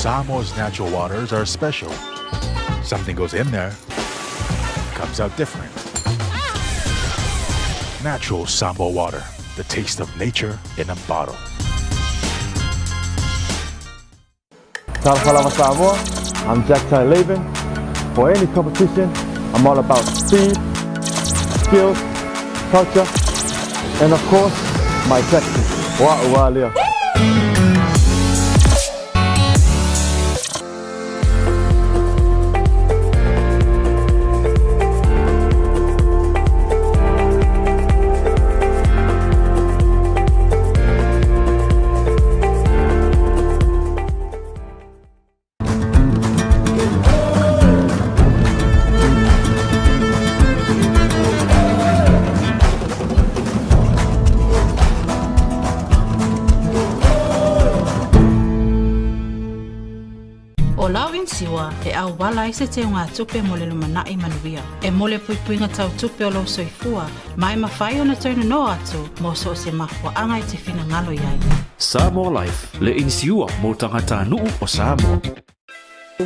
Samoa's natural waters are special. Something goes in there, comes out different. Natural Samoa water, the taste of nature in a bottle. Talofa lava Samoa, I'm Jack Taylor. For any competition, I'm all about speed, skills, culture, and of course, my tactics. Wa ua lea. ʻO lau inisiua e ʻauwala ai se teugatupe mo le lumanai manuia. E mo le puipuiga tau tupe o lou soifua, ma e mafai ona toe nonoa atu mo so o se mafuaaga e te finagalo i ai. Samoa Life, le inisiua mo tagatanuu o Samoa.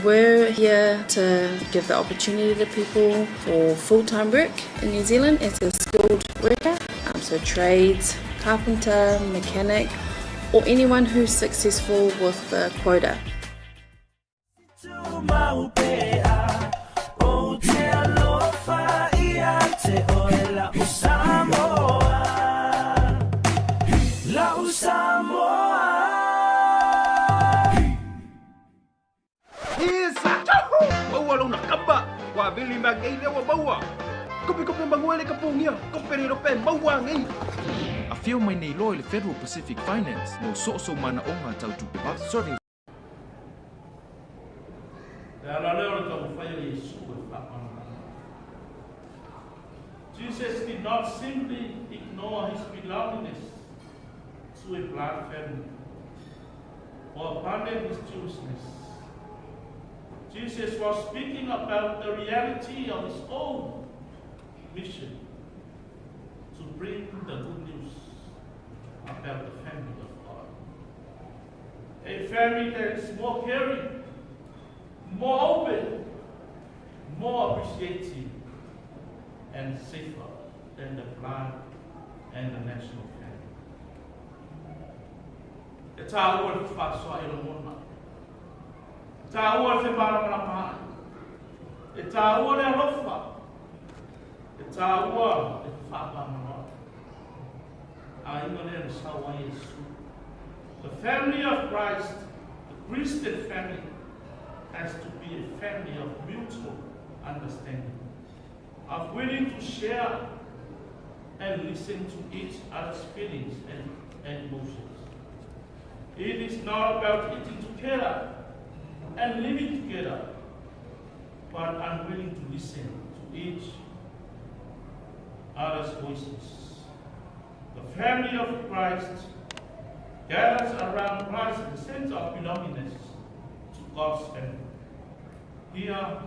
We're here to give the opportunity to people for full-time work in New Zealand as a skilled worker, so trades, carpenter, mechanic, or anyone who's successful with the quota. Maua lona kaba, wa vili ma kei lewa maua. Kope kope manguele ka pungia, kope re rope maua ngei. Afio mai nei loa i le Federal Pacific Finance mo soosoo manaoga tau tupe vave serving. Le ala lea o le taumafai o Iesu e faamalamalama. Jesus did not simply ignore his belongingness to a blood family or abandon his Jewishness. Jesus was speaking about the reality of his own mission to bring the good news about the family of God. A family that is more caring, more open, more appreciative, and safer than the blood and the national family. E tāua le fefaasoaai lagona. E tāua le femalamalamaai. E tāua le alofa. E tāua le fefaamagaloai. Aiga lea na sau ai Iesu. The family of Christ, the Christian family, has to be a family of mutual understanding, of willing to share and listen to each other's feelings and emotions. It is not about eating together and living together, but unwilling to listen to each other's voices. The family of Christ gathers around Christ in the sense of belongingness to God's family. Here,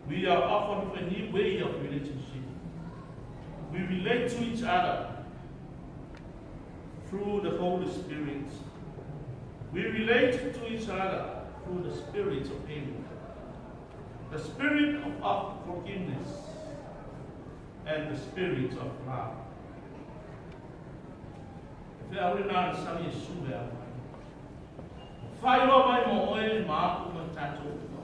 we are offered with a new way of relationship. We relate to each other through the Holy Spirit. We relate to each other through the spirit of healing, the spirit of forgiveness, and the spirit of love. E feau lena na sau Iesu e au ai. Faailoa mai mo oe ma a'u ma tatou uma.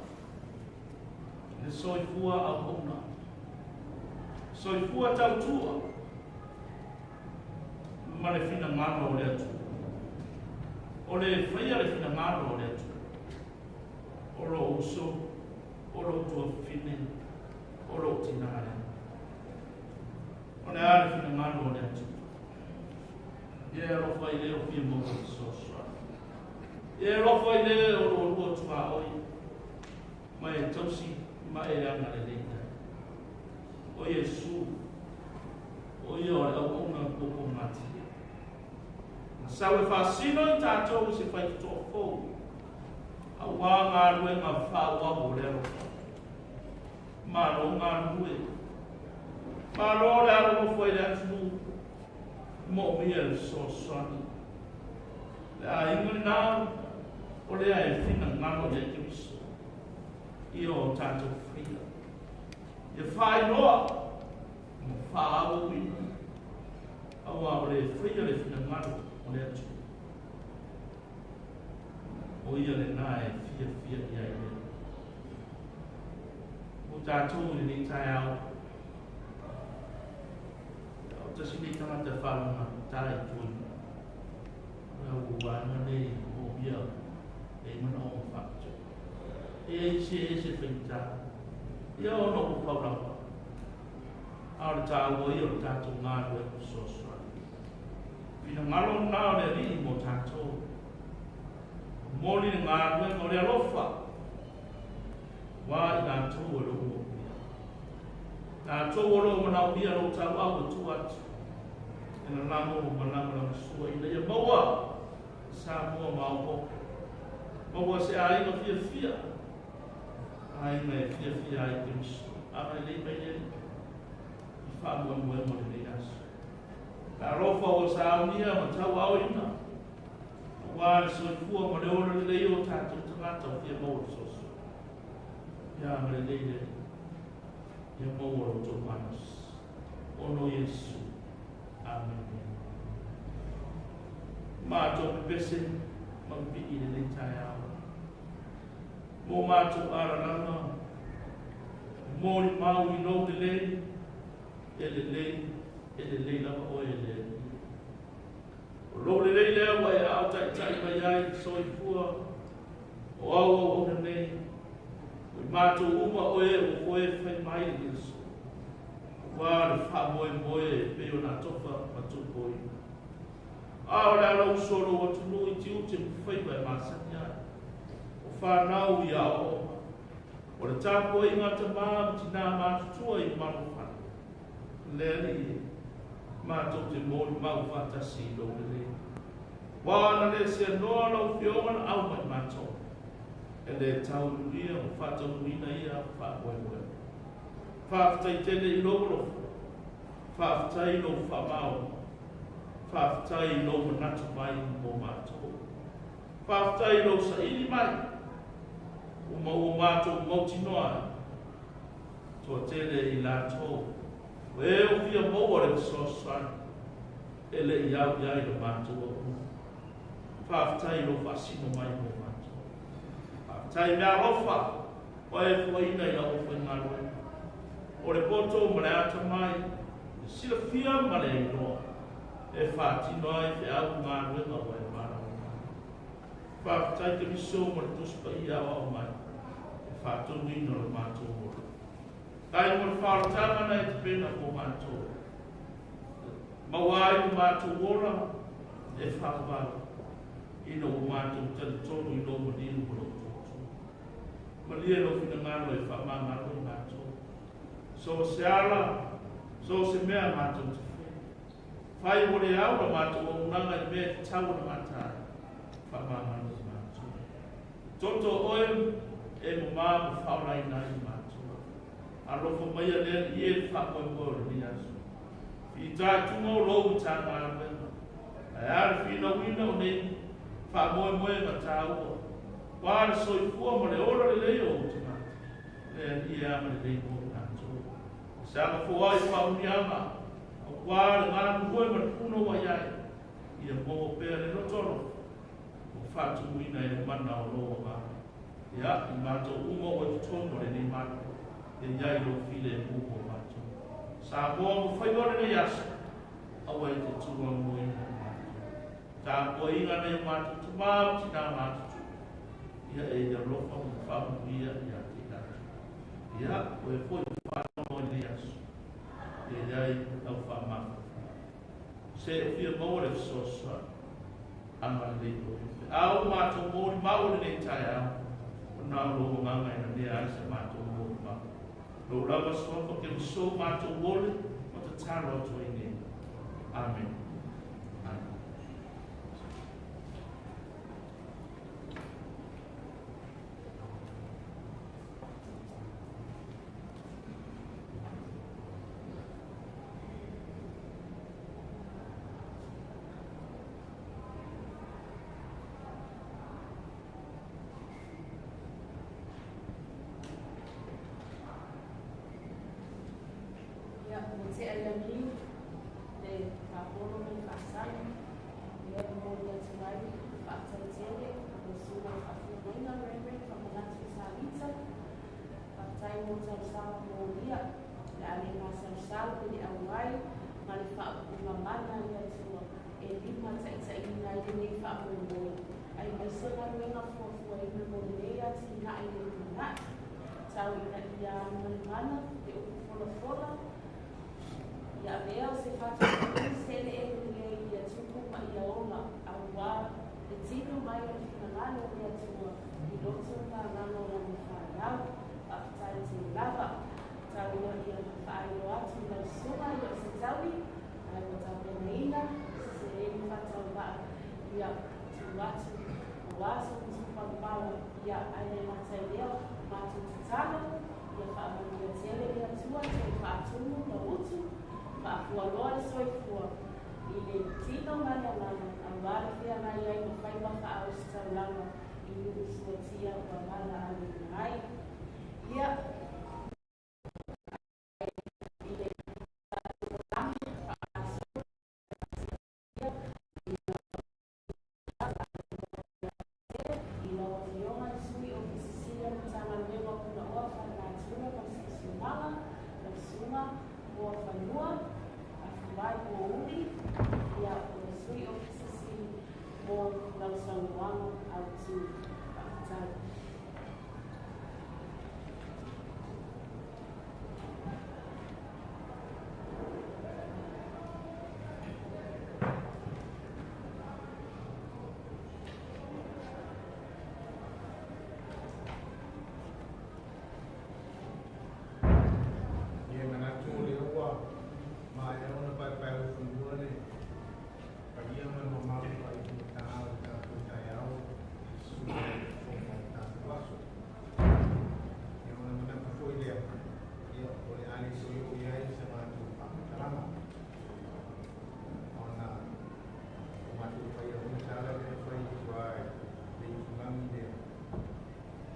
Le soifua auauna. Soifua tautua ma le finagalo o le Atua. O le faia le finagalo o le Atua. O lou uso, o lou tuafafine, o lou tinā lea. O le a le finagalo o le Atua? Ia e alofa i le o fia maua fesoasoani. Ia e alofa i le o lualua tuaoi, ma e tausi ma e agalelei ai. O Iesu, o ia o le auauna puapuagatia. Na sau e faasino i tatou i se faitotoa fou, auā galuega faaauau o le alofa. Malo galulue. Malo le alolofa i le atunuu, moomia le fesoasoani. Le aiga lenā. O lea e finagalo i ai Keriso i o tatou faia. Ia faailoa ma faaauauina, auā o le faia le finagalo o le Atua. O ia lena e fiafia i ai le Mo tatou i lenei taeao, o tasi nei tagata e faalogātā i tua Lau vaega nei moomia e manaoga faapitoa. E ai se ese faigata ia ona ua pau lava. A o le taua ia o le tatou galuega fesoasoani. Finagalo lena o le Alii mo tatou. Momoli le galuega o le alofa aua i latou o lo o moomia. Latou o lo o manaomia lou tauau e tuu atu e lalago ma lagolagasua ina ia maua Samoa maopoopo. Maua se aiga fiafia, aiga e fiafia ai Keriso. Agalelei mai le Alii i faamoemoega o lenei aso. Le alofa ua saunia ma tauaoina, aua le soifua ma le ola lelei o tatou tagata o fia maua le fesoasoani. Ia agalelei le Alii, ia maua lo outou malosi. Ona o Iesu. Amene. Matou pepese ma pipii i lenei taeao. Mo matou alalaga, molimau i lou lelei, e lelei, e lelei lava oe e le Alii. O lou lelei lea ua e aao taitai mai ai i soifua o au auauna nei, o i matou uma oe ua koe fai mai i lenei aso. Aua le faamoemoe e pei ona atofa ma tuupoina. A o le ala uso o lou atunuu i tiute ma faiva e masani ai, o fanau i aoaoga, o le tapuaiga a tamā ma tinā matutua i maluafale, le Alii e, matou te molimau faatasi i lou lelei. Ua na le seanoa lau Afioga na au mai matou, e le taunuuia ma faataunuuina ia faamoemoega. Faafetai tele i lou alofa, faafetai i lou faamaoni, faafetai i lou manatu mai mo matou. Faafetai i lou saili mai, ua maua matou mautinoa ai, toatele i latou o e o fia maua le fesoasoani e le i au i ai le matou auauna. Faafetai i lou faasino mai mo matou. Faafetai i meaalofa ua e fuaina i lau aufaigaluega. O le poto ma le atamai, le silafia ma le iloa e faatino ai feau galuega ua e valaauina ai. Faafetai Keriso mo le Tusi Paia aoao mai e faatonuina lo matou ola. Faafetai mo le faaolataga na e tapena mo matou. Maua ai lo matou ola e faavavau ina ua matou talitonu i lou maliu ma lou tuatua. Malie lou finagalo e faamagalo i matou. So o se ala, so o se mea matou te faia. Fai ua le au la matou auaunaga i mea e tatau ona mata ai. Faamagalo i matou. Toto oe e mamā ma faaolaina ai i matou. Alofa maia le Alii e le faamoemoe o lenei aso. Fitaituga o lou Matagaluega. Ae a le finauina o nei faamoemoega taua, aua le soifua ma le ola lelei o ou tagata, le Alii e agalelei mo i latou. E saga foai i faaumiaga, aua le galulue ma le puna ua i ai, ia maua pea le loto alofa ua faatumuina e le mana o lou Agaga. Ia, i matou uma ua i totonu o lenei Malo, ia i ai lou filemu mo matou. Samoa ma faiva o lenei aso, aua e te tūaunoina i matou. Tapuaiga nai o matou tamā ma tinā matutua, ia e i alofa ma faamanuia ia te i latou. Ia, o e foi o faanono i lenei aso, ia i ai lau faamafanafanaga. Se o fia maua le fesoasoani, agalelei lou feau matou molimau o lenei taeao, ona o lou agaga e nanea ai sa matou molimau. Lou lava suafa Keriso matou ole ma tatalo atu ai nei. Amene. Amene. tailagi le faapolo ma le faasala lea e momoli atu ai le faafetai tele i lau susuga i le faafeagaiga Reverend Faamanatu Salita. Faafetai mo talosaga molia, o le a le masalosalo i le auai ma le faaupuga mana a le Atua e limataitaiina ai lenei faamoemoe, aemaise galuega fuafuaina mo lenei atinae i le lumanai. Tau ina ia alumalumana le upu folafola, ia avea o se fatu pupuni se eleele lelei ia tupu ma ia ola, auā le tino mai o le finagalo o le Atua i loto ma agaga o lana fanau. Faafetai tele lava. Tau ina ia faailoa atu i lau susuga i lou setaui, ae ua tapenaina se seleni faatauvaa ia tu atu aua sou tupalupala ia ae le gata i lea matou tatalo ia faamanuia tele le Atua toe faatumu lau utu faafualoa le soifua i le tino ma le agaga aua le feagai ai ma faiva faaositaulaga i nuu suatia ua valaauina ai ia i le faatupulaga faagasolo I lau Afioga le Sui Ofisa Sili o le Matagaluega o Punaoa Faalenatura ma le Siosiomaga, lau Susuga Moa Fanua Afumai Pouli, ia, o le Sui Ofisa Sili mo lau saunoaga autu. Faafetai. Ia manatu o lea ua maea ona paepaeulufanua le paia ma le mamalu faaifogata o le tatou taeao i le susuga i le fofoga o le tatou aso. Ia ona manatu foi lea, ia o le a le toe oo i ai sa matou faamatalaga ona ua matou faia foi le tala lea na fai i tua i le itulagi lea,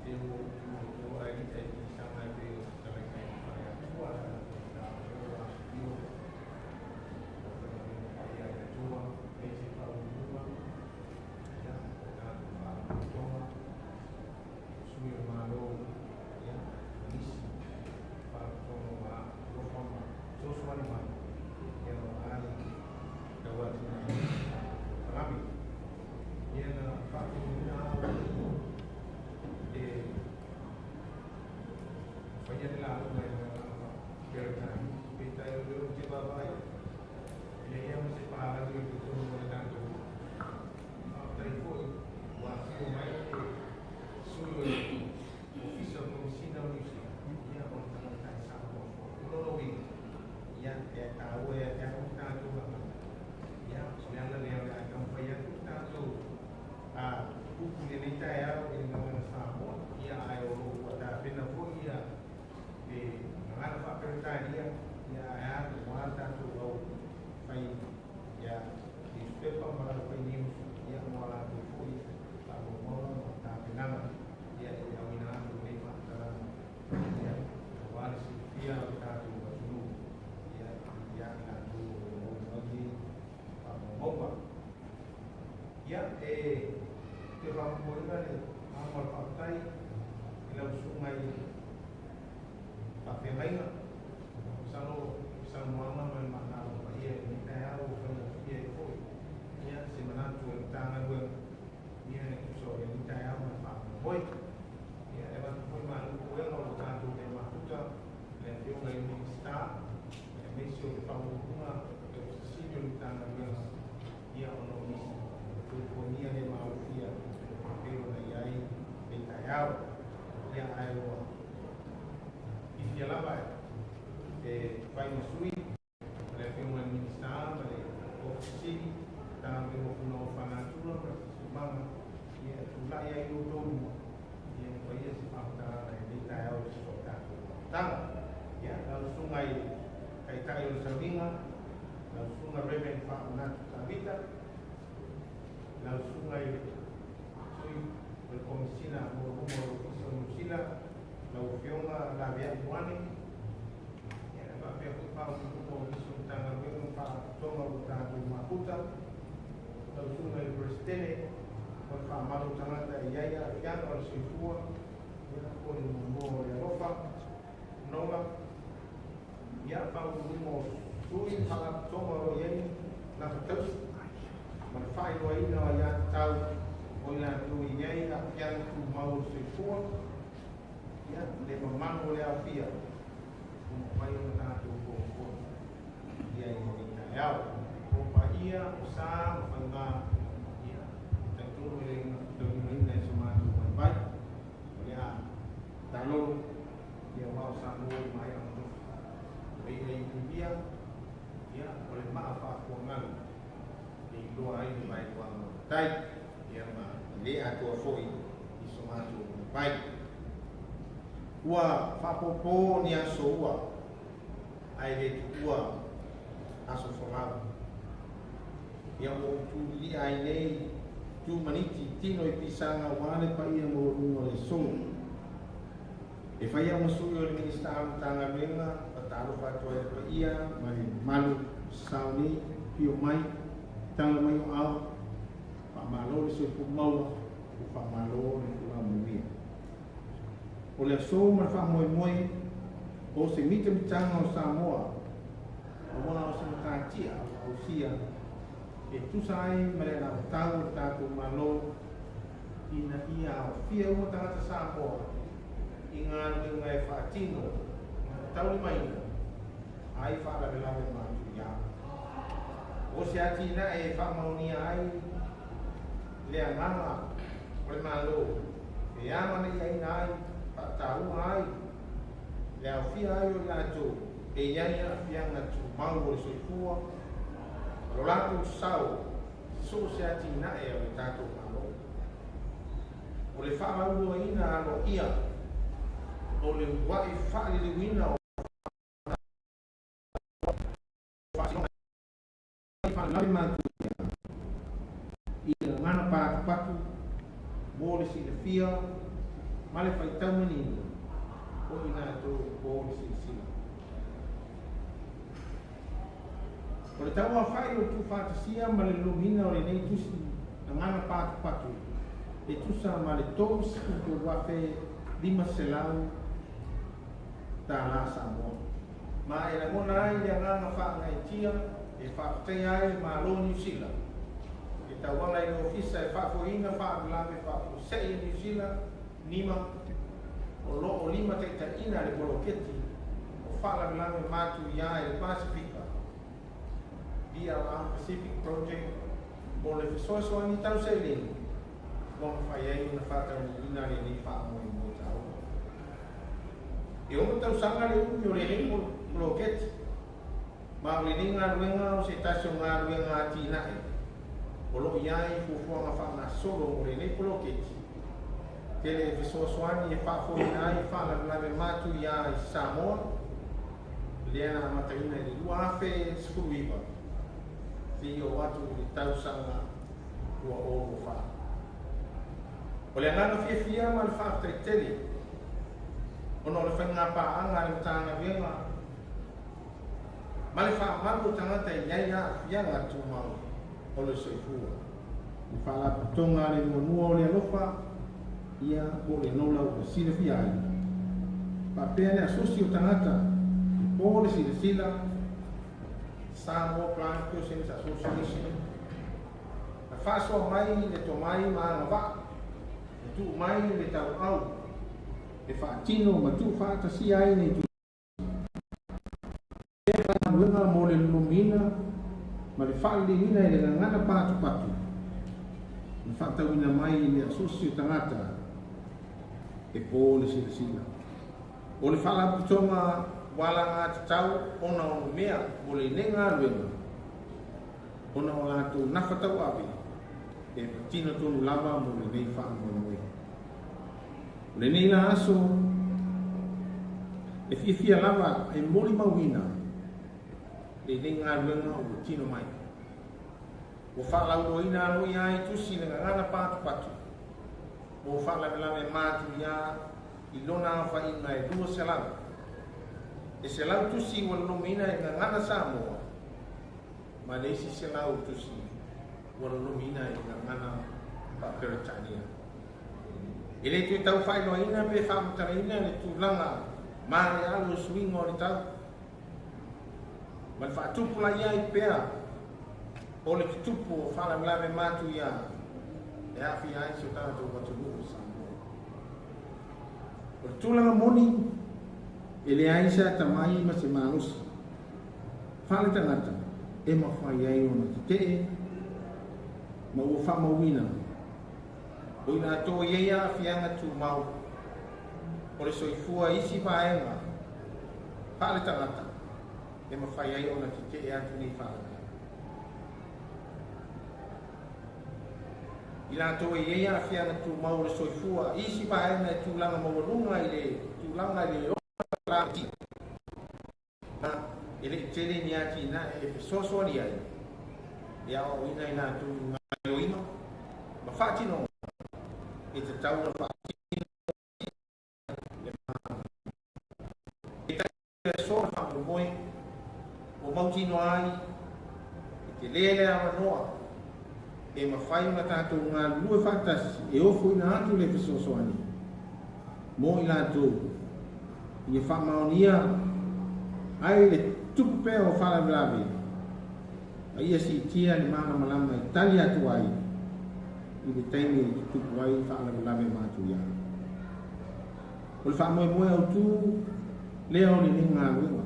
se ua ou tuulotoa ae li'a i pisaga e pei o se talaiga i le faleatua le ala faigata o lea ua afifio ua faigaluega paia i le Atua e se faauluuluga ia o tatou faalapotopotoga sui o le Malo ia ma nisi faalapotopotoga ua alofa ma fesoasoani mai ia aua le tauatiaeina o le tatou polokalame. Ia na faatonuina au e faia le lauga i le agaga faa-Peretania, peitai o lea ou te vaavaai atu, e leai lava ma se palagi o i totonu o le tatou Faafetai foi ua afio mai le sui o le Ofisa o le Komesina o Niu Sila, ia o le tamaitai Samoa foi. O lona uiga, ia e taua ia te au le tatou gagana. Ia o le ala lea o le a taumafai atu le tatou upu i lenei taeao i le gagana Samoa, ia ae o lo o ua tapena foi ia le gagana faa-Peretania, ia ae a aua le tatou au fai ia newspaper ma le aufai news ia mo a latou foi faamaumauga ma tapenaga ia i le auina atu o lenei faamatalaga ia aua le silafia o le tatou atunuu ia ia i latou o lo o maua mai nei faamaumauga. Ia e toe faamoemoeina le agaga o le faafetai i lau susuga i le faafeagaiga masalo o saunoaga ma le magalo paia i lenei taeao ua faigofie ai foi ia se manatu o le Matagaluega ia e tusa o lenei taeao ma le faamoemoe. Ia e avatu foi malu puega o lo tatou le mafuta le Afioga i le Minisita aemaise o le Faauluuluga le Ofisa Sili o le Matagaluega ia ona o nisi fuafuagia le maofia e pei ona i ai lenei taeao. Ia ae ua fiafia lava e fai ma sui o le Afioga i le Minisita ma le Ofisa Sili, Matagaluega o Punaoa Faalenatura ma le Siosiomaga, ia e tulai ai i outou luma ia e faia se faamatalaga i lenei taeao e tusa o le tatou amataga. Ia, lau Susuga i le Taitai o le Sauniga, lau Susuga Reverend Faamanatu Tavita, lau Susuga i le Sui o le Komesina Maualuga o le Ofisa o Niu Sila, lau Afioga Laveai Ioane, faapea foi faauluuluga o nisi o Matagaluega ma Faalapotopotoga ua tatou mafuta, lau Susuga i le Peresetene o le Faamalu o Tagata e i ai Aafiaga o le Soifua, ia, po o le Muamua o le Alofa, Nola, ia, faauluuluga o sui ma faalapotopotoga o lo o i ai gafatausi ma le faailoaina o aiatatau o i latou e i ai aafiaga tumau o le soifua, ia, le mamalu o le aofia ua mafai ona tatou fonofono i ai i lenei taeao. O paia, o sa ma faiga, ia, e talitonu e le gafataulimaina e so matou vaivai, o le a talolo, ia, aua o Samoa ua maea ona tofi. O ia i Libia, ia, o le maa faafuagalu e iloa ai le vaeluaga o le tai, ia, ma e le atoa foi i so matou vaivai. Ua faaopoopo ni aso ua, ae le tuua aso folau. Ia ua ou tulilia ai nei tu maniti tino i pisaga aua le paia maualuga o le aso. E fai au ma sui o le Minisita o le Matagaluega, faatalofa atu ai i le paia ma le mamalu o sao nei, afio mai, tala mai o ao, faamalo le soifua maua, ua faamalo le folau manuia. O le aso ma le faamoemoe o se mitamitaga o Samoa, aua o se matatia ua ausia e tusa ai ma le anavatau o le tatou Malo ina ia aofia uma tagata Samoa i galuega e faatino ma taulimaina ai faalavelave matuia. O se atinae e faamaonia ai le agaga o le Malo e amanaiaina ai, faataua ai le aofia ai o i latou e i ai aafiaga tumau o le soifua ma lo latou sao i so o se atinae a le tatou Malo. O le faalauiloaina aloaia o le uluai faaliliuina o faasinoga i faalavelave matuia i le gagana patupatu mo le silafia ma le faitau manino o i latou e po le silasila. O le tauaofai o le tuufaatasia ma le lolomiina o lenei tusi gagana patupatu e tusa ma le $33,500 tālā Samoa. Ma e lagona ai le agaga faagaeetia e faafetaia ai le Malo o Niu Sila e tauala i le Ofisa e Faafoeina Faalavelave Faafuasei a Niu Sila, NIMA, o lo o limataitaiina le poloketi o faalavelave matuia i le Pasefika, DLR Pacific Project, mo le fesoasoani tau seleni ua mafai ai ona faataunuuina lenei faamoemoe taua. E ono tausaga le umi o lenei poloketi, ma o lenei galuega o se tasi o galuega atinae o lo o i ai fuafuaga faagasolo mo lenei poloketi tele e fesoasoani e faafoeina ai faalavelave matuia i Samoa, lea na amataina i le 2019 seia oo atu i le tausaga 2024. O le agaga fiafia ma le faafetai tele ona o le faigapaaga a le Matagaluega ma le faamalu o tagata e i ai aafiaga tumau o le soifua. Le Faalapotopotoga a le Muamua o le Alofa, ia, po o le Nola ua silafia ai, faapea le asosi o tagata e po le silasila, Samoa Blind Persons Association, na faasoa mai le tomai ma agavaa, na tuu mai le tauau e faatino ma tuufaatasia ai nei tusi. Lea galuega mo le lolomiina ma le faaleleina i le gagana patupatu na faatauina mai i le asosi o tagata e po le silasila. O le Faalapotopotoga ua alagatatau ona onomea mo lenei galuega ona o latou nafa tauave e patino tonu lava mo lenei faamoemoe. O lenei la aso, e fiafia lava e molimauina lenei galuega ua tino mai. Ua faalauiloaina aloaia ai tusi le gagana patupatu mo faalavelave matuia i lona aofaiga e 200. E 100 tusi ua lolomiina i le gagana Samoa ma le isi 100 tusi ua lolomiina i le gagana faa-Peretania. E le toe tau faailoaina pe faamatalaina le tulaga ma le alu o suiga o le tau ma le faatupulaia ai pea o le tutupu o faalavelave matuia e aafia ai si o tatou atunuu o Samoa. O le tulaga moni, e leai se atamai ma se malosi faaletagata e mafai ai ona tetee ma ua faamauina o i latou e i ai aafiaga tumau o le soifua i isi vaega faaletagata e mafai ai ona tetee atu nei faalavelave. I latou e i ai aafiaga tumau o le soifua i isi vaega e tulaga maualuga i le tulaga i le ola ma e le i tele ni atinae e fesoasoani ai e aoaoina i latou i gaoioiga ma faatinoga e tatau ona faatino le Malo. Peitai o le aso na faamoemoe ua mautinoa ai e tele le avanoa e mafai ona tatou galulue faatasi e ofoina atu le fesoasoani mo i latou ia faamaonia ai le tupu pea o faalavelave ma ia siitia le malamalama e tali atu ai i le taimi e tutupu ai faalavelave matuia. O le faamoemoe autu lea o lenei galuega,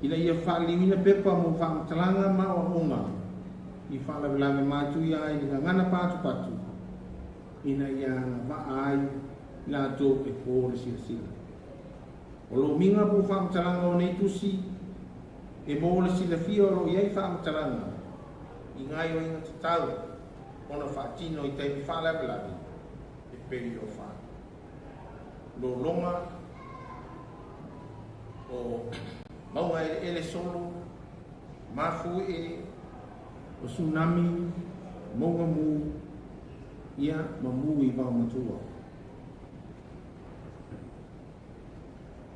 ina ia faaliliuina pepa mo faamatalaga ma aoaoga i faalavelave matuia ai le gagana patupatu ina ia agavaa ai i latou e po le silasila. O lomiga po o faamatalaga o nei tusi e mo le silafia o lo o i ai faamatalaga i gaoioiga tatau ona faatino i taimi faalavelave e pei o fa lologa o mauga eleele solo, mafuie, o tsunami, mauga mu, ia ma mu i vaomatua.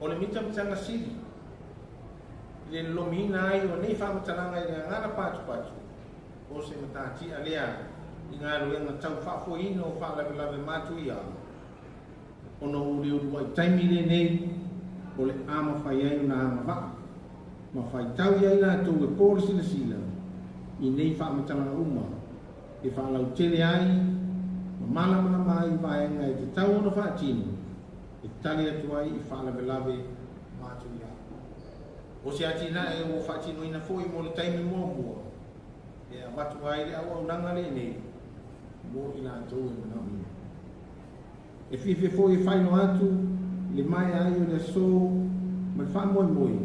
O le mitamitaga sili i le lolomiina ai o nei faamatalaga i le gagana patupatu, o se matatia lea i galuega tau faafoeina o faalavelave matuia, ona o le uluai taimi lenei o le a mafai ai ona agavaa ma faitau i ai latou e po le silasila i nei faamatalaga uma e faalautele ai ma malamalama ai i vaega e tatau ona faatino e tali atu ai i faalavelave matuia. O se atinae ua faatinoina foi mo le taimi muamua e avatu ai le auaunaga lenei mo i latou e manaomia. E fiafia foi e faailoa atu i le maea ai o le aso ma le faamoemoe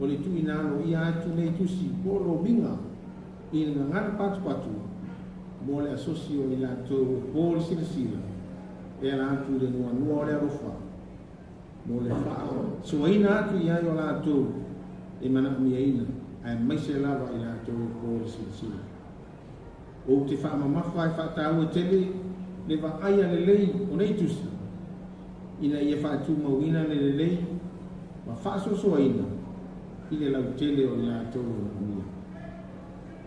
o le tuuina aloaia atu nei tusi po o lomiga i le gagana patupatu mo le asosi o i latou e po le silasila e ala atu i le noanoa o le alofa mo le faasoaina atu i ai o latou e manaomiaina aemaise lava i latou e po le silasila. Ou te faamamafa e faataua tele le vaaia lelei o nei tusi ina ia faatumauina le lelei ma faasoasoaina i le lautele o i latou e manaomia.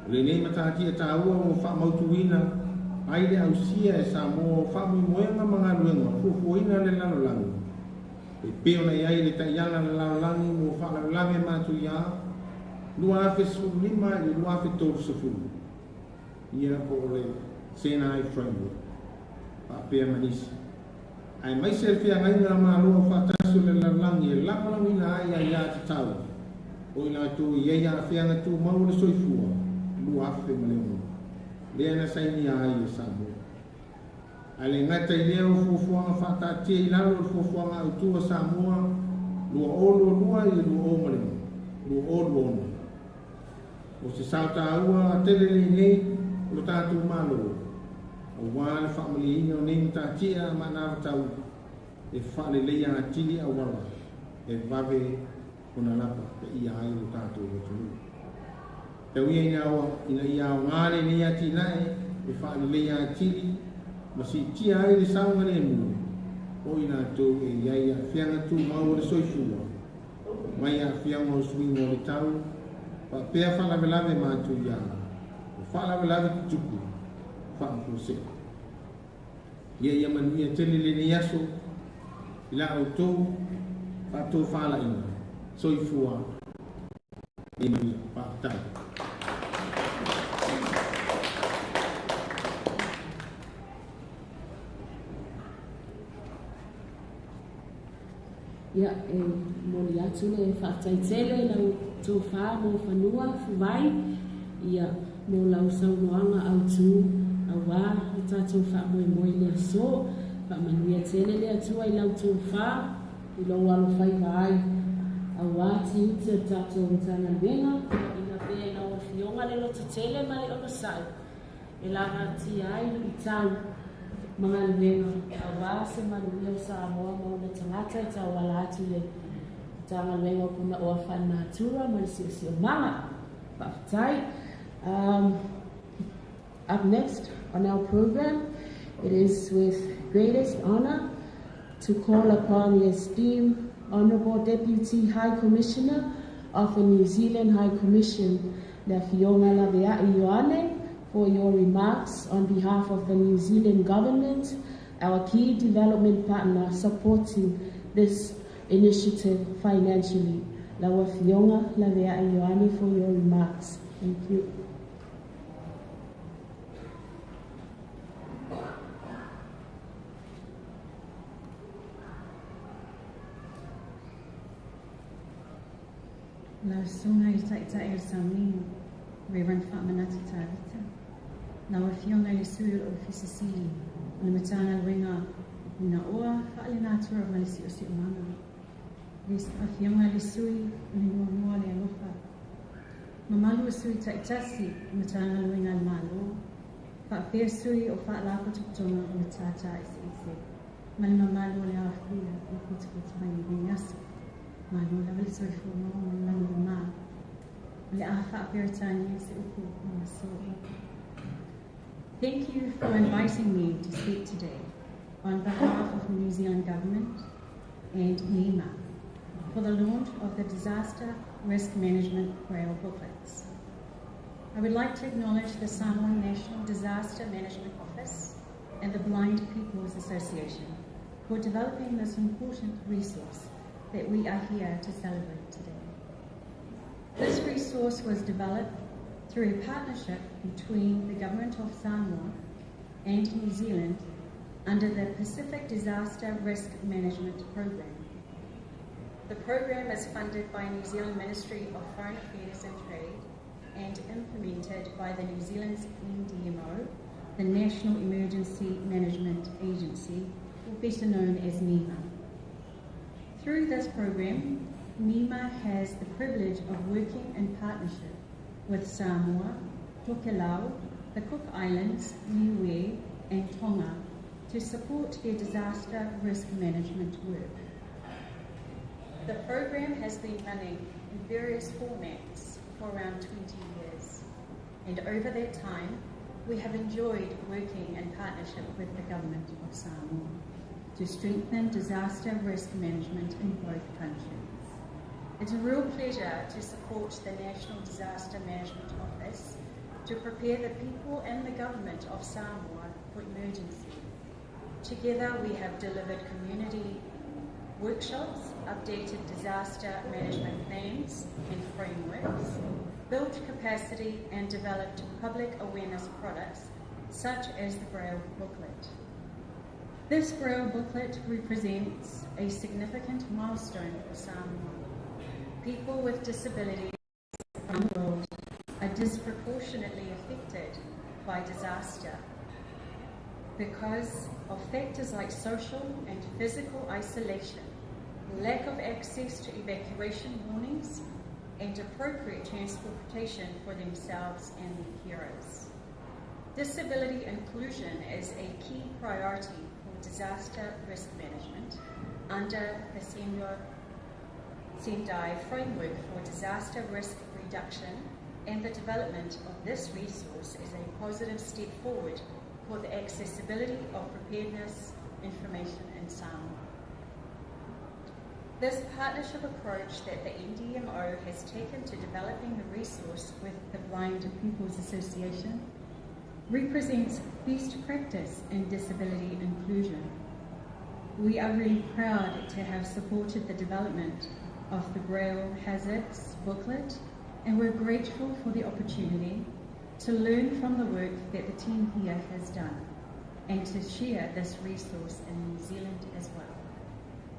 O lenei matatia taua ua faamautuina ai le ausia e Samoa o faamoemoega ma galuega fuafuaina le lalolagi e pei ona i ai le taiala a le lalolagi mo faalavelave matuia 2015 i le 2030, ia po o le Senai Framework, faapea ma nisi. Aemaise le feagaiga a Malo Aufaatasi o le Lalolagi e lagolagoina ai aia tatau o i latou e i ai aafiaga tumau o le soifua 2006, lea na sainia ai e Samoa. Ae le gata i lea o fuafuaga faataatia i lalo o le fuafuaga autu a Samoa 2022 i le 2026. O se sao taua tele lenei o lo tatou Malo aua le faamalieina o nei matatia ma anavatau e faaleleia atili auala e vave ona lapa paia ai lo tatou atunuu. Tau ia ina ia aoga lenei atinae e faaleleia atili ma siitia ai le saogalemu o i latou e i ai aafiaga tumau o le soifua. mai aafiaga o suiga o le tau faapea faalavelave matuia o faalavelave tutupu faafuasei. Ia ia manuia tele lenei aso i la outou faatofalaiga. Soifua ma ia manuia. Faafetai. Ia, e momoli atu le faafetai tele i lau tofa mo fanua fuvai, ia, mo lau saunoaga autu aua lo tatou faamoemoe i le aso. Faamanuia tele le Atua i lau tofa, i lou alofaiva ai, aua tiute o le tatou Matagaluega. Ina pea i lau Afioga le lototele ma le onosai e lagatia ai luitau ma galuega aua se manuia o Samoa ma ona tagata e tauala atu i le Matagaluega o Punaoa Faalenatura ma le Siosiomaga. Faafetai. Up next on our program, it is with greatest honor to call upon the esteemed Honourable Deputy High Commissioner of the New Zealand High Commission, le Afioga Lavea'i Ioane, for your remarks on behalf of the New Zealand Government, our key development partner supporting this initiative financially. Lau Afioga Lavea'i Ioane for your remarks. Thank you. Lau Susuga i le Taitai o le Sauniga, Reverend Faamanatu Tavita. Lau Afioga i le Sui o le Ofisa Sili o le Matagaluega o Punaoa Faalenatura ma le Siosiomaga. Le Afioga i le Sui o le Noanoa o le Alofa. Mamalu o sui taitasi o Matagaluega a le Malo, faapea sui o Faalapotopotoga o Matata Eseese ma le mamalu o le aofia ua potopoto mai i lenei aso. Malo lava le soifua maua ma le lagolima. O le a faa-Peretania se upu mo aso. Thank you for inviting me to speak today on behalf of the New Zealand Government and NEMA for the launch of the Disaster Risk Management Braille booklets. I would like to acknowledge the Samoan National Disaster Management Office and the Blind People's Association for developing this important resource that we are here to celebrate today. This resource was developed through a partnership between the Government of Samoa and New Zealand under the Pacific Disaster Risk Management Program. The program is funded by New Zealand Ministry of Foreign Affairs and Trade and implemented by the New Zealand's NDMO, the National Emergency Management Agency, or better known as NEMA. Through this program, NEMA has the privilege of working in partnership with Samoa, Tokelau, the Cook Islands, Niue, and Tonga to support their disaster risk management work. The program has been running in various formats for around 20 years, and over that time, we have enjoyed working in partnership with the Government of Samoa to strengthen disaster risk management in both countries. It's a real pleasure to support the National Disaster Management Office to prepare the people and the government of Samoa for emergency. Together we have delivered community workshops, updated disaster management plans and frameworks, built capacity and developed public awareness products such as the Braille booklet. This Braille booklet represents a significant milestone for Samoa. People with disabilities around the world are disproportionately affected by disaster because of factors like social and physical isolation, lack of access to evacuation warnings, and appropriate transportation for themselves and their carers. Disability inclusion is a key priority for disaster risk management under the Sendai Framework for Disaster Risk Reduction, and the development of this resource is a positive step forward for the accessibility of preparedness information in Samoa. This partnership approach that the NDMO has taken to developing the resource with the Blind People's Association represents best practice in disability inclusion. We are really proud to have supported the development of the Braille Hazards booklet, and we're grateful for the opportunity to learn from the work that the team here has done and to share this resource in New Zealand as well.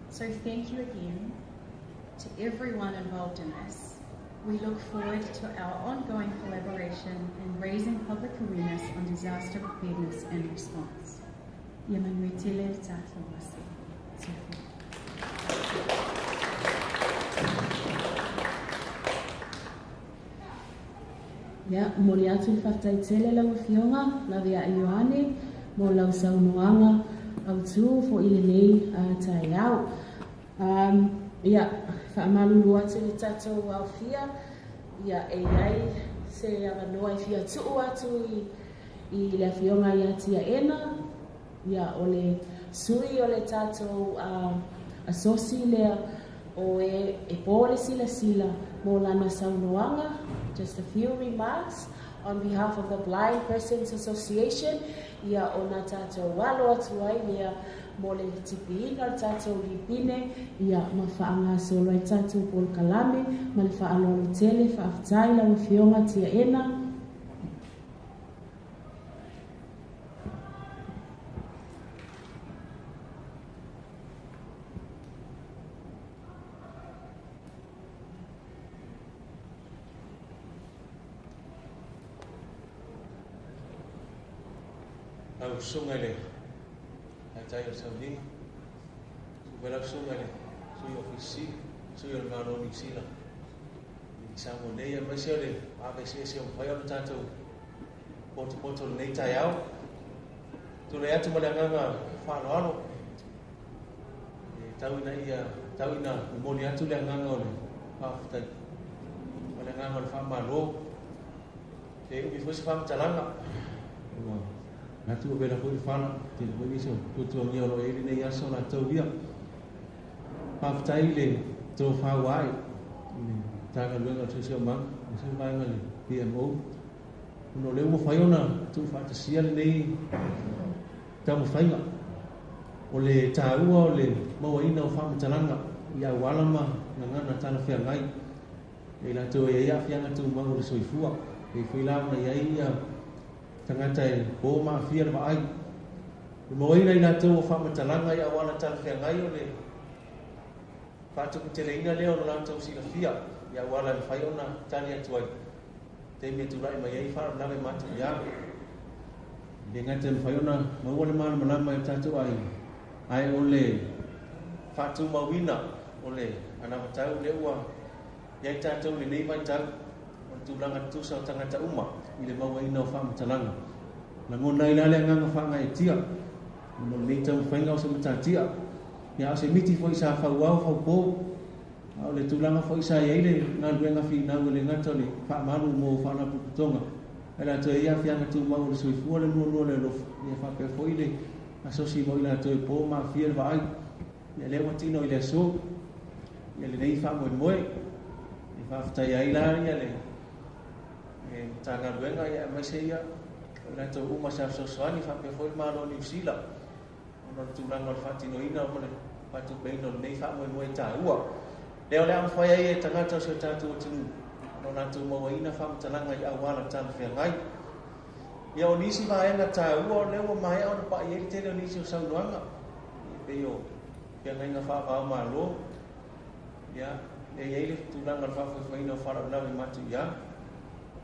So thank you again to everyone involved in this. We look forward to our ongoing collaboration in raising public awareness on disaster preparedness and response. Ia manuia tele le tatou aso. Soifua. Ia, momoli atu le faafetai tele lau Afioga Laveai Ioane mo lau saunoaga autu foi i lenei taeao. Ia, faamalulu atu i le tatou aofia, ia, e i ai se avanoa e fia tuu atu i, i le Afioga ia Tiaena, ia, o le sui o le tatou asosi lea o e, e po le silasila mo lana saunoaga, just a few remarks on behalf of the Blind Persons Association, ia, ona tatou alo atu ai lea mo le tipiina o le tatou lipine, ia, ma faagasolo ai tatou polokalame ma le faaaloalo tele. Faafetai lau Afioga Tiaena. Lau Susuga i le Taitai o le Sauniga, susu mai lau Susuga i le Sui Ofisa Sili, Sui o le Malo o Niu Sila i Samoa nei, aemaise o le ave eseese o mafai ona tatou potopoto i lenei taeao. Tulai atu ma le agaga faaaloalo, e tau ina ia, tau ina momoli atu le agaga o le faafetai ma le agaga o le faamalo. E umi foi se faamatalaga, ua manatu ua vela foi le fala, tele foi nisi o tuatuagia o lo o i ai lenei aso latou ia. Faafetai i le tofa ua ae i le Matagaluega o le Siosiomaga, aemaise le vaega i le PMO, ona o lea ua mafai ona tuufaatasia lenei taumafaiga. O le taua o le mauaina o faamatalaga i auala ma gagana talafeagai e i latou e i ai aafiaga tumau o le soifua, e pei foi la ona i ai ia tagata e po ma aafia le vaai. E mauaina i latou o faamatalaga i auala talafeagai o le faatuputeleina lea o lo latou silafia i auala e mafai ona tali atu ai i taimi e tulai mai ai faalavelave matuia. E le gata e mafai ona maua le malamalama e o tatou aiga, ae o le faatumauina o le anavatau lea ua i ai tatou i lenei vaitau, o le tulaga tutusa o tagata uma i le mauaina o faamatalaga. Lagona ai la le agaga faagaeetia ona o lenei taumafaiga o se matatia, ia a o se miti foi sa fauao faupo, a o le tulaga foi sa i ai le galuega finau e le gata o le faamalu mo faalapotopotoga, ae latou e i ai aafiaga tumau o le soifua, le nuanua o le alofa, ia faapea foi le asosi mo i latou e po ma aafia le vaai. Ia lea ua tino i le aso, ia lenei faamoemoe, e faafetaia ai la ia le Matagaluega ia aemaise ia o i latou uma sa fesoasoani faapea foi le Malo o Niu Sila ona o le tulaga o le faatinoina ma le faatupeina o lenei faamoemoe taua. Lea o le a mafai ai e tagata o si o tatou atunuu ona o latou mauaina faamatalaga i auala talafeagai. Ia o nisi vaega taua o lea ua maea ona pai ai le tele o nisi o saunoaga e pei o feagaiga faava-o-Malo, ia, e i ai le tulaga o le faafoefoeina o faalavelave matuia,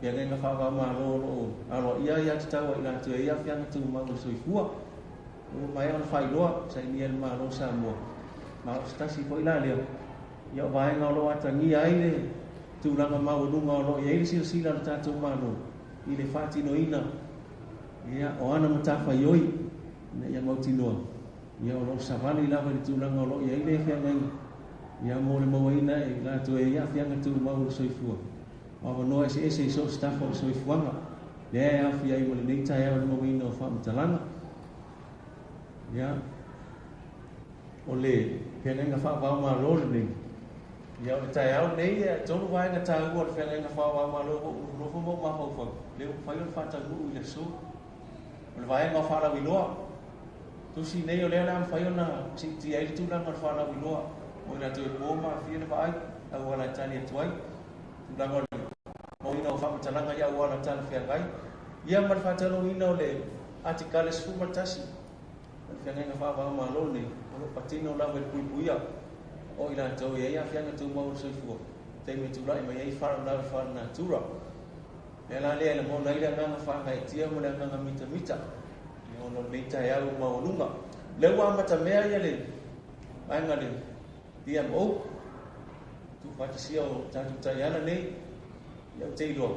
feagaiga faava-o-Malo o lo o aloaia aiatatau a i latou e i ai aafiaga tumau o le soifua. Ua maea ona faailoa, sainia e le Malo o Samoa, ma o se tasi foi la lea, ia o vaega o lo o atagia ai le tulaga maualuga o lo o i ai le silasila a le tatou Malo i le faatinoina ia, o ana matafaioi ina ia mautinoa Ia, o lo o savali lava i le tulaga o lo o i ai le feagaiga, ia, mo le mauaina e i latou e i ai aafiaga tumau o le soifua, o avanoa eseese i so o se tafa o le soifuaga, lea e aofia ai ma lenei taeao i le mauaina o faamatalaga. Ia. O le feagaiga faava-o-Malo lenei, ia o le taeao lenei e tolu vaega taua o le feagaiga faava-o-Malo ua ou nofonofo ma ou mafaufau, lea ua mafai ona faataunuu i le aso. O le vaega o faalauiloa, tusi nei o lea o le a mafai ona siitia ai le tulaga o le faalauiloa mo i latou e po ma aafia le vaai, auala e tali atu ai, tulaga o le mauina o faamatalaga i auala talafeagai, ia ma le faataunuuina o le Atikale 11 o le feagaiga faava-o-Malo lenei, o lo o patino lava i le puipuia o i latou e i ai aafiaga tumau o le soifua i taimi e tulai mai ai faalavelave faalenatura. O le ala lea e lagona ai le agaga faagaeetia ma le agaga mitamita ona o lenei taeao ua maualuga. O lea ua amatamea ia le vaega le DMO, tuufaatasia o tatou taiala nei, ia ou te iloa,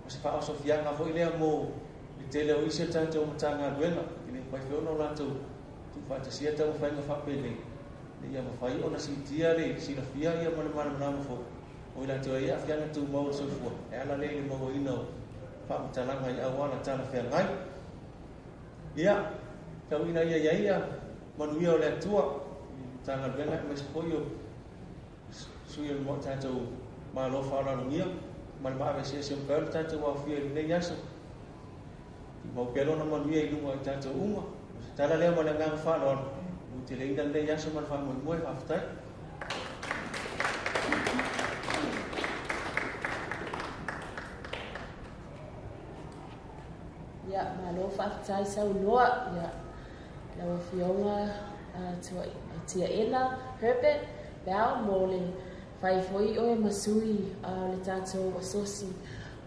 o se faaosofiaga foi lea mo le tele o isi o tatou Matagaluega, e le mafai foi ona o latou tuufaatasia taumafaiga faapenei, ina ia mafai ona siitia le silafia ia ma le malamalama foi o i latou e i ai aafiaga tumau o le soifua e ala lea i le mauaina o faamatalaga i auala talafeagai. Ia, tau ina ia i ai ia manuia o le Atua i le Matagaluega aemaise foi o sui o le tatou Malo faaaloalogia ma le maaveseese o mafai ona tatou aofia i lenei aso. Tumau pea lona manuia i luga o i tatou uma. O se tala lea ma le agaga faaaloalo, ua teleina lenei aso ma le faamoemoe. Faafetai. Ia, malo faafetai saunoa. Ia, lau Afioga Tiaena Herbert Bell mo le fai foi oe ma sui o le tatou asosi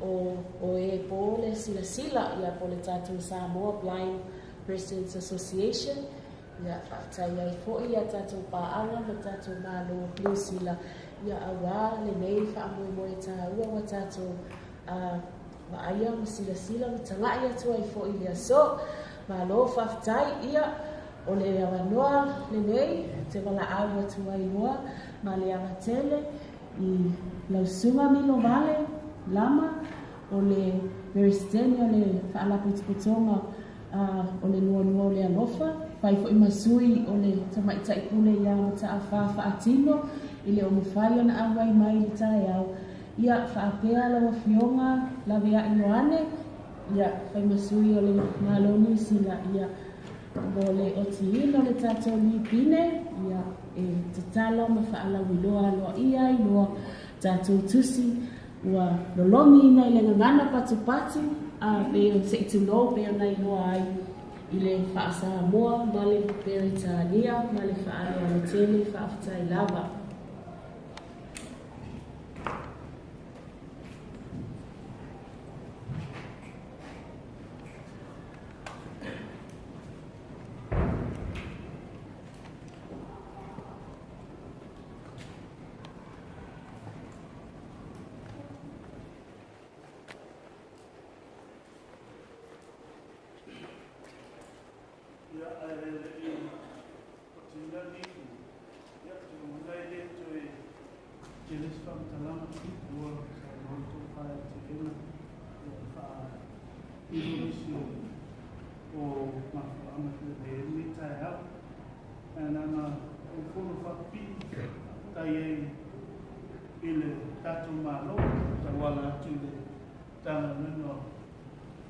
o o e po le silasila, ia po le tatou Samoa Blind Persons Association. Ia, faafetai ai foi ia tatou paaga ma tatou Malo Niu Sila, ia auā lenei faamoemoe tāua ua tatou vaaia ma silasila ma taga'i atu ai foi i le aso. Malo faafetai, ia, o le avanoa lenei te valaau atu ai loa ma le ava tele i lau Susuga Milo Vale Lama, o le Peresetene o le Faalapotopotoga o le Noanoa o le Alofa, fai foi ma sui o le Tamaitai Pule ia Mata'afa Faatino i le o mafai ona auai mai i le taeao. Ia, faapea lau Afioga Laveai Ioane, ia, fai ma sui o le Malo Niu Sila, ia, mo le otiina o le tatou lipine, ia, e tatala ma faalauiloa aloaia ai loa tatou tusi ua lolomiina i le gagana patupatu, a pei o se i tulou pei ona iloa ai i le faa-Samoa ma le Peretania ma le faaaloalo tele. Faafetai lava. Ia, ae le i otiina lenei itu, ia, ou te lagona e le toe tele se faamatalaga ua saunoa le tofa ia Tiaena e faailo nisi o mafuaaga e fia mai ai lenei taeao. Ae na ona ou fono faapipii faafetai ai i le tatou Malo tauala atu i le Matagaluega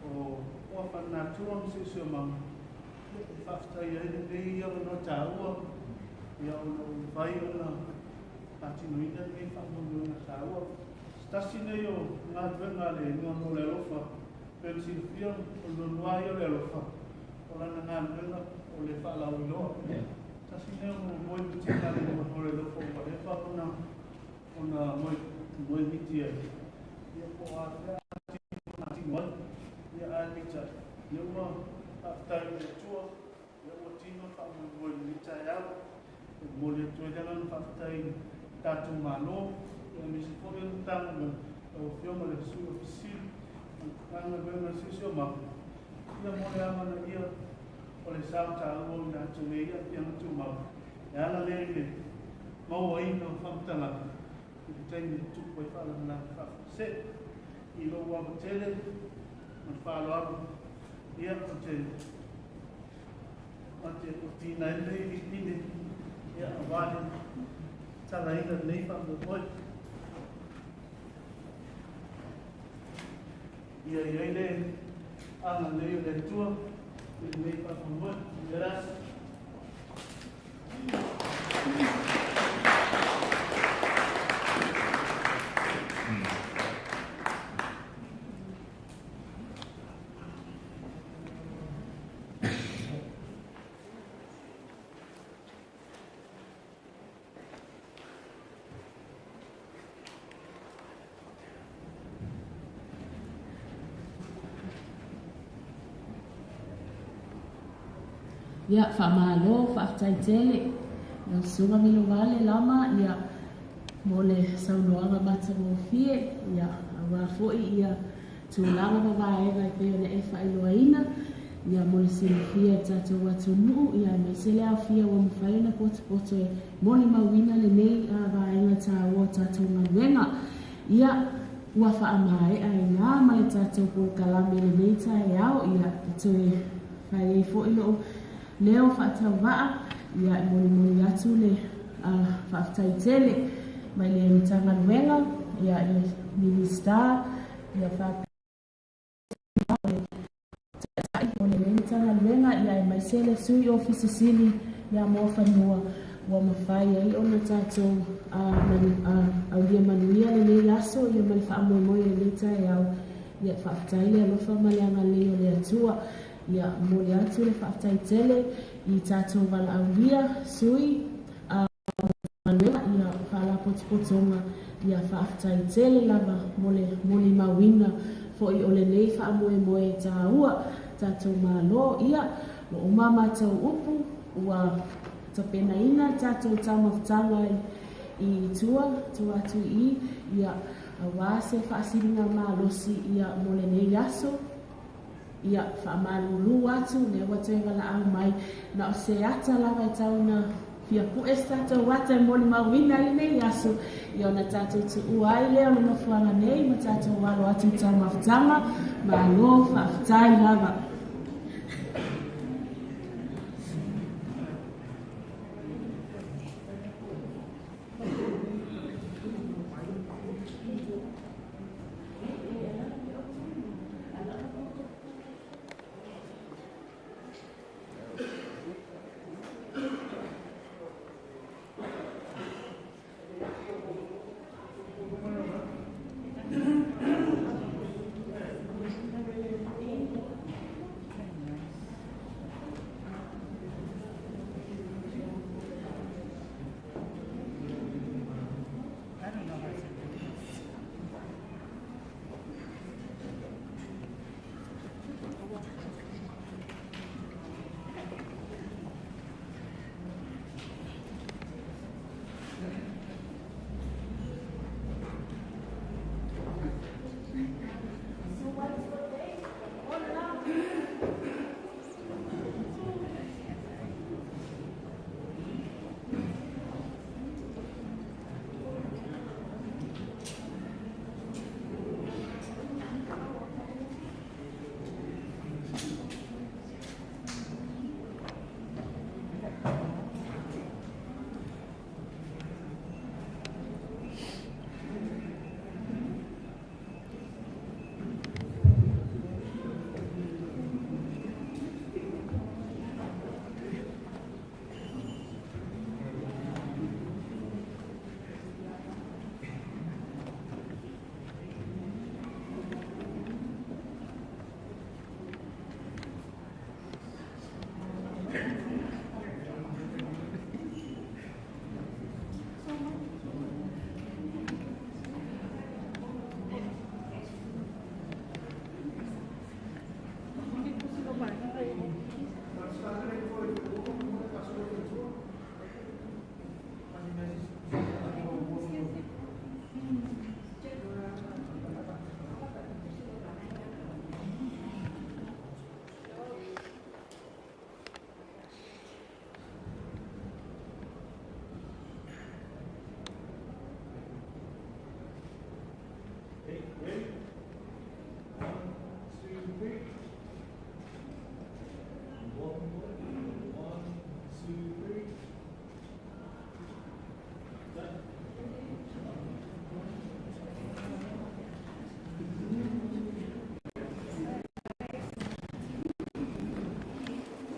o Oa Faalenatura ma Siosiomaga e faafetai ai lenei avanoa taua ia ona ua mafai ona faatinoina lenei faamoemoega taua. Se tasi lenei o galuega a le Noanoa o le Alofa, pei ona silafia o le Noanoa ia o le Alofa, o lana galuega o le faalauiloa. Tasi lenei o moemitiga a le Noanoa o le Alofa ua leva ona moemiti ai, ia po o afea tino ai. Ia ae peitai, ia ua faafetai i le Atua, ia ua tino le faamoemoe i lenei taeao. E momoli atu ai le agaga faafetai i le tatou Malo, ia aemaise foi o le Matagaluega, lau Afioga i le Sui Ofisa Sili, Matagaluega o le Siosiomaga, ia mo le amanaia o le sao taua o i latou e i ai aafiaga tumau, e ala lea i le mauaina o faamatalaga i le taimi e tutupu ai faalavelave faafuasei. I lou ava tele ma le faaaloalo, ia, ou te, ou te otiina ai lenei lipine Ia, aua le tatalaina o lenei faamoemoe. Ia i ai le agalelei o le Atua i lenei faamoemoe. Ia le aso. Ia, faamalo, faafetai tele. Lau Susuga Milovale Lama, ia, mo le saunoaga matagofie, ia, aua foi ia tulaga ma vaega e pei ona e faailoaina, ia mo le silafia e le tatou atunuu, ia aemaise le aofia ua mafai ona potopoto e molimauina lenei vaega taua o tatou galuega. Ia, ua faamaea ai na ma le tatou polokalame i lenei taeao, ia, e toe fai ai foi lou leo faatauvaa, ia, e molimoli atu le faafetai tele mai le Matagaluega, ia, i le Minisita, ia faapea o le Taitai o lenei Matagaluega, ia aemaise le Sui Ofisa Sili ia Moafanua ua mafai ai ona tatou aulia manuia lenei aso ia ma le faamoemoe i lenei taeao. Ia faafetai le alofa ma le agalelei o le Atua. Ia momoli atu le faafetai tele i tatou valaaulia, sui, Matagaluega, ia Faalapotopotoga, ia faafetai tele lava mo le molimauina foi o lenei faamoemoe taua tatou Malo. Ia, ua uma a matou upu, ua tapenaina le tatou taumafataga i tua, tua atu i i, ia, aua se faasiliga malosi ia mo lenei aso. Ia, faamalulu atu, lea ua toe valaau mai, na o se ata lava e tau ina fia pue se tatou ata e molimauina ai lenei aso, ia ona tatou tuua ai lea o le nofoaga nei ma tatou alo atu i taumafataga. Malo faafetai lava.